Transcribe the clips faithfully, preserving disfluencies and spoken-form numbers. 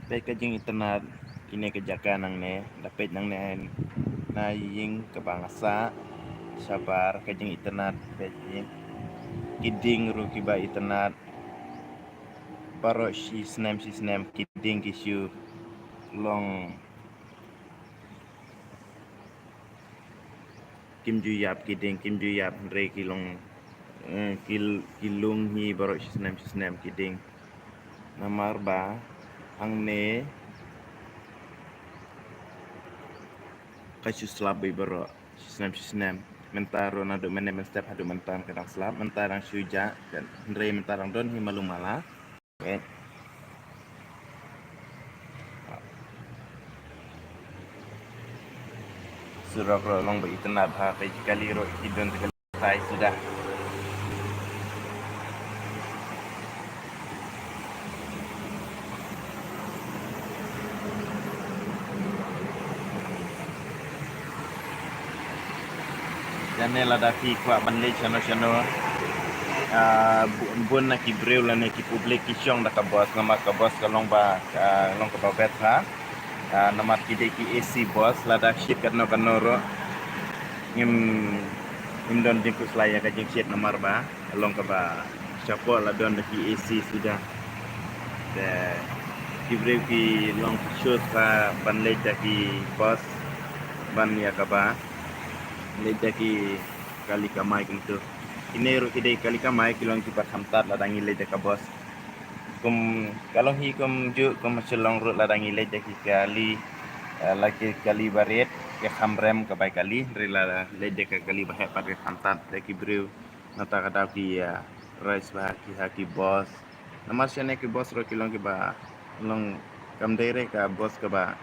Peit ka jingitynnad kine ka jaka nangne, da peit nangne na ïing kaba nga sah shabar ka jingitynnad, peit ïing, ki dieng ruh kiba itynnad. Baroh shi snem shi snem ki dieng ki shu long, kim ju ïap ki dieng, kim ju ïap, hynrei ki long, eh, ki, ki lung hi baroh shi snem shi snem ki dieng. Namar ba hangne ka shu slap beit baroh shi snem shi snem. Mynta ruh naduh mynne mynstep haduh mynta ka dang slap, mynta dang shu jah, hynrei mynta dang don hi malu mala. Eh. Surok ruh long ba itynnad bha, peit ki kali ruh ki don ki kali tai suda. Ïa ne lada phi kwah ban leit shano shano, ah, bu-, bun na ki briew lane ki public ki shong da ka bus, namar ka bus ka long ba, ah, long kaba best ha. Ah, namar ki dei ki A C bus, lada shit katno katno ruh ngim, ngim don jingkhuslai ïa ka jingshit namar ba long kaba shapoh la don da ki A C suda. Te ki briew ki long ki shuh ka ban leit da ki bus ban ïa kaba leit da ki kali kamai kumtu. Kine ruh ki dei kali kamai, ki long kiba kham tad lada ngi leit da ka bus. Kum ka long hi kumjuh kum ha Shillong ruh, lada ngi leit da ki kali, eh, la ki kali barit, ki kham rem ka bai kali, hynrei la leit da ka kali ba heh pat ki kham tad, da ki briew nata ka daw ki, eh, rush bha ki ha ki bus. Namar shane ki bus ruh ki long kiba long kam dei re ka bus kaba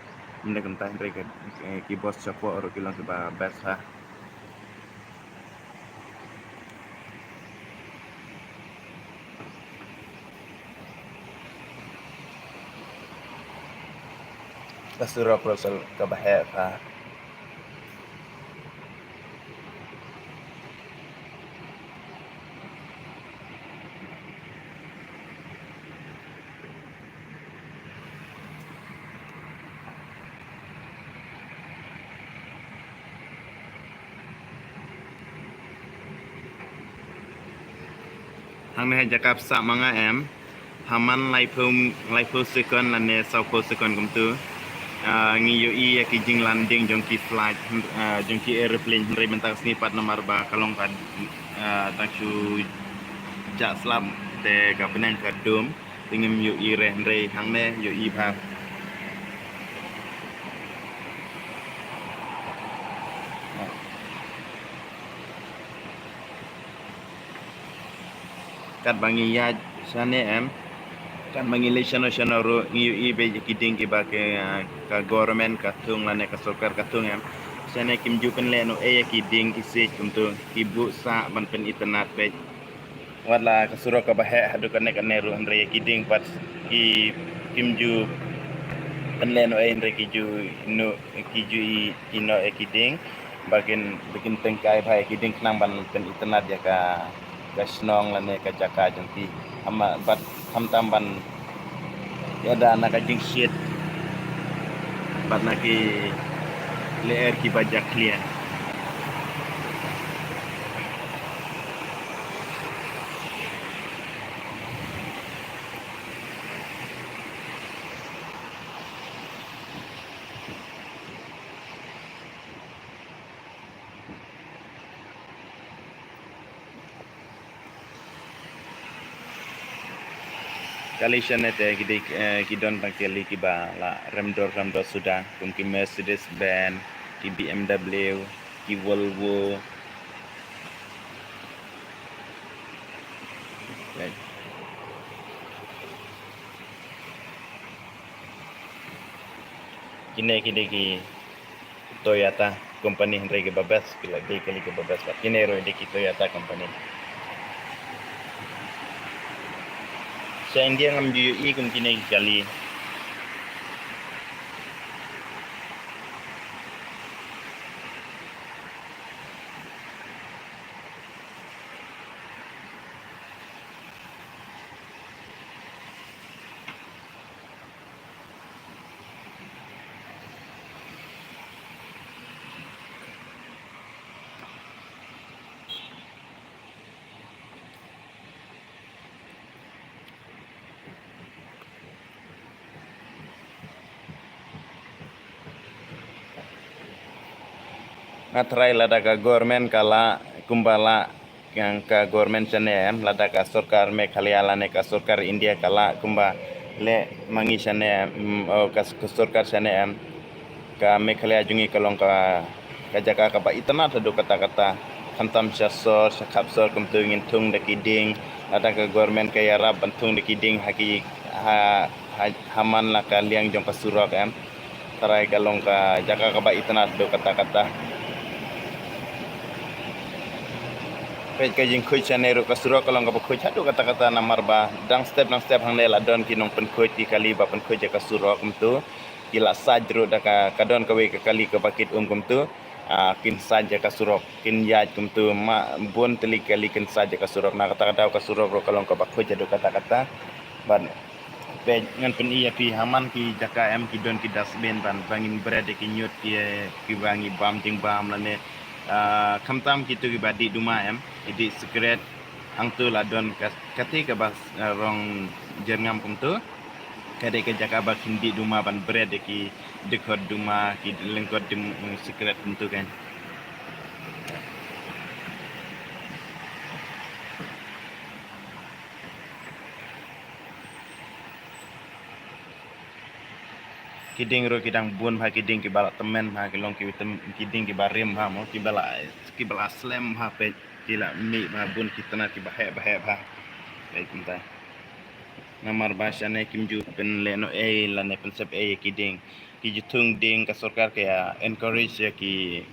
ym dei kumta, hynrei ka, eh, ki bus shapoh ruh ki long kiba best ha. Ka surok ruh sel kaba heh bha. Hangne ha jaka ba sah ma nga em, ha man laiphew, laiphew second lane sawphew second kumtu, ah, ngi ïohi ïa ki jinglanding jong ki flight, ah, jong ki aeroplane, hynrei mynta ka sngi pat namar ba ka long ka, ah, dang shu jah slap te ka bneng ka dum. Te ngim ïohi re, hynrei hangne ïohi bha. Katba ngi ïaid shane em, katba ngi leit shano shano ruh ngi ïohi beit ïa ki dieng kiba ka, ka government ka thung lane ka sorkar ka thung em. Shane kim ju pynlehnohei ïa ki dieng ki siej kumtu, ki buh sah ban pynitynnad beit. Wat la ka surok kaba heh haduh kane kane ruh, hynrei ki dieng pat ki, kim ju pynlehnohei, hynrei ki ju ïehnoh, ki ju ïehnoh ïa ki dieng ba kin, ba kin tyngkai bha ïa ki dieng khnang ban pynitynnad ïa ka, ka shnong lane ka jaka jong ki. Hynrei bad khamtam ban ïada na ka jingshit bad na ki lyer kiba jakhlia. Kali shane te ki dei, eh, ki don tang kali kiba la rem dor rem dor suda, kum ki Mercedes Benz, ki B M W, ki Volvo. Right. Kine ki dei ki Toyota company, hynrei kiba best, ki la dei kali kiba best bad kine ruh dei ki Toyota company. Sha India ngam ju ïohi kum kine ki kali. Nga tharai lada ka government ka lah kumba lah, yang ka government shane em, lada ka sorkar Meghalaya lane ka sorkar India ka lah kumba leh ma ngi shane em, mm, oh, ka, ka sorkar shane em. Ka Meghalaya jong ngi ka long ka, ka jaka kaba itynnad haduh katta katta. Khamtam sha sor, sha khap sor kumtu ngin thung da ki dieng. Lada ka government ka ïarap ban thung da ki dieng ha ki, ha, ha, ha man la ka liang jong ka surok em. Tharai ka long ka jaka kaba itynnad haduh katta katta. Peit ka jingkhuid shane ruh ka surok ka long kaba khuid haduh katta katta namar ba dang step dang step hangne la don ki nongpynkhuid ki kali ba pynkhuid ïa ka surok kumtu. Ki la sait ruh da ka, ka don kawei ka kali kaba kit um kumtu. Ah, kin sait ïa ka surok, kin ïaid kumtu, ma bun tylli kali kin sait ïa ka surok. Na kata ka daw ka surok ruh ka long kaba khuid haduh katta katta. Bad peit ngan pyni ïa phi ha man ki jaka em ki don ki dustbin ban ba ngin bret ïa ki ñiut ki, kiba ngi bam jingbam lane, ah, khamtam kitu kiba dih duma em, ki dih sikret. Hangtu la don ka, kata kaba, ah, rong jyrngam kumtu. Ka dei ka jaka ba kin dih duma ban bret ïa ki dkhot duma, ki lyngkot dum, mm, sikret kumtu kan. Ki dieng ruh ki dang bun bha, ki dieng kiba la tymmen bha, ki long ki tem-, ki dieng kiba rim bha mo, kiba la, kiba la slem bha peit, ki la mih bha, bun ki tnat kiba heh bha, heh bha. Peit kumta. Namar ba shane kim ju pynlehnoh ei lane pynsep ei ïa ki dieng. Ki ju thung dieng, ka sorkar ka ïa encourage ïa ki,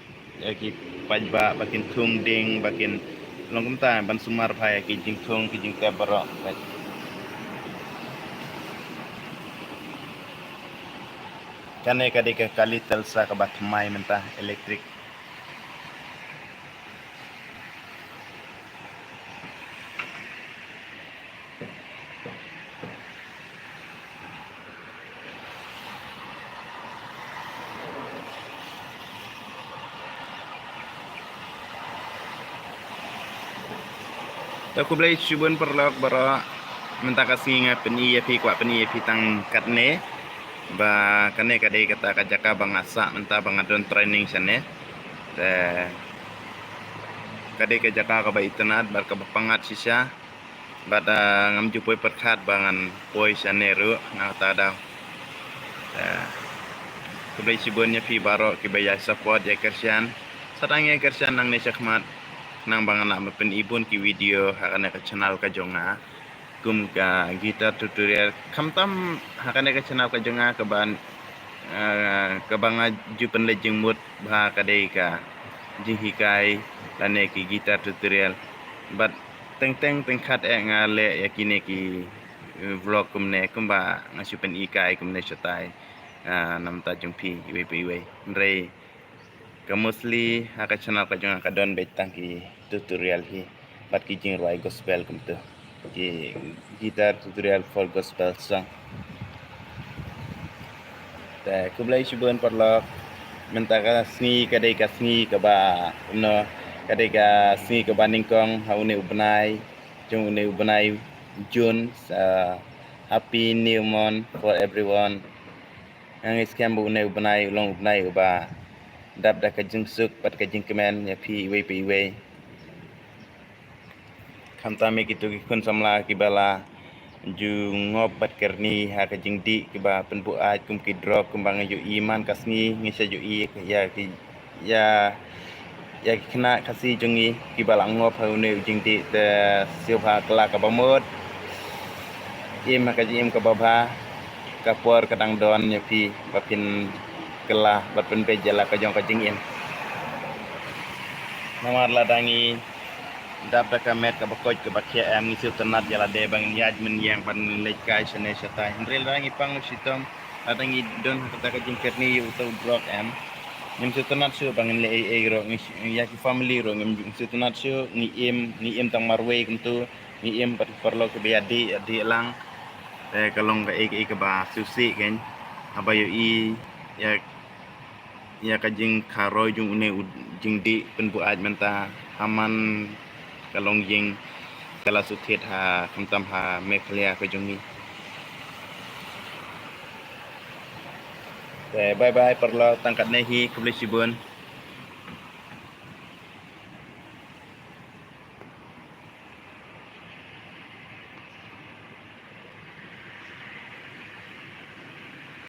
ïa ki paidbah ba kin thung dieng, ba kin long kumta ban sumar bha ïa ki jingthung ki jingtep baroh. Kane ka dei ka kali telsa kaba thymmai mynta, electric. Te khublei shibun paralok baroh, mynta ka sngi nga pyni ïa phi, kwah pyni ïa phi tang katne. Ba kane ka dei kata ka jaka ba nga sah mynta ba nga don training shane. Te ka dei ka jaka kaba itynnad bad kaba pyngngad shisha. Bad, ah, ngam ju poi pyrkhat ba ngan poi shane ruh na kata ka daw. Te khublei shibun ïa phi baroh kiba ïa support ïa Kyrshan. Sa tang ïa Kyrshan nangne shakhmat. Nang ba ngan lah ban pyni bun ki video ha kane ka channel ka jong nga. Kum ka guitar tutorial. Khamtam ha kane ka channel ka jong nga kaba, ah, kaba nga ju pynleit jingmut bha ka dei ka jinghikai lane ki guitar tutorial. Bad teng teng teng khat eh nga leh ïa kine ki, eh, vlog kumne kumba nga shu pynhikai kumne shatai, ah, na bynta jong phi iwei pa iwei. Hynrei ka mostly ha ka channel ka jong nga ka don beit tang ki tutorial hi bad ki jingrwai gospel kumtu. Ki guitar tutorial for gospel song. Te khublei shibun paralok. Mynta ka sngi ka dei ka sngi kaba, no, ka dei ka sngi kaba nyngkong ha une u bnai, jong une u bnai June. Sa happy new month for everyone. Nga ngeit skhem ba une u bnai u long u bnai uba dap da ka jingsuk bad ka jingkmen ïa phi iwei pa iwei. Khamtam ïa kitu ki khun samla kiba la ju ngop bad kyrni ha ka jingdih kiba pynbuaid kum ki drug kumba nga ïohi man ka sngi ngi sa ïohi ïa ki, ïa, ïa ki khynnah Khasi jong ngi kiba la ngop ha une u jingdih. Te sngewbha kylla kaba mut, im ha ka jingim kaba bha. Ka por ka dang don ïa phi ba phin kylla bad pynbeit ïa la ka jong ka jingim. Namar lada ngi dap da ka met kaba koit kaba khiah em, ngi sngewtynnat ïa lade ba ngin ïaid mynïeng bad ngin leit kai shane shatai. Hynrei lada ngi pang shitom, lada ngi don ha kata ka jingkyrni ïa uta u drug em, ngim sngewtynnat shuh ba ngin leh ei ei ruh, ngi, ïa ki family ruh ngim sngewtynnat shuh. Ngi im, ngi im tang marwei kumtu. Ngi im bad ki paralok kiba ïadih, ïadih lang. Te ka long kaei kaei kaba sngewsih kein. Haba ïohi ïa, ïa ka jingkharoi jong une u jingdih pynbuaid mynta ha man ka longïing ka la shu thied ha, khamtam ha Meghalaya ka jong ngi. Te bye bye paralok, tang katne hi, khublei shibun.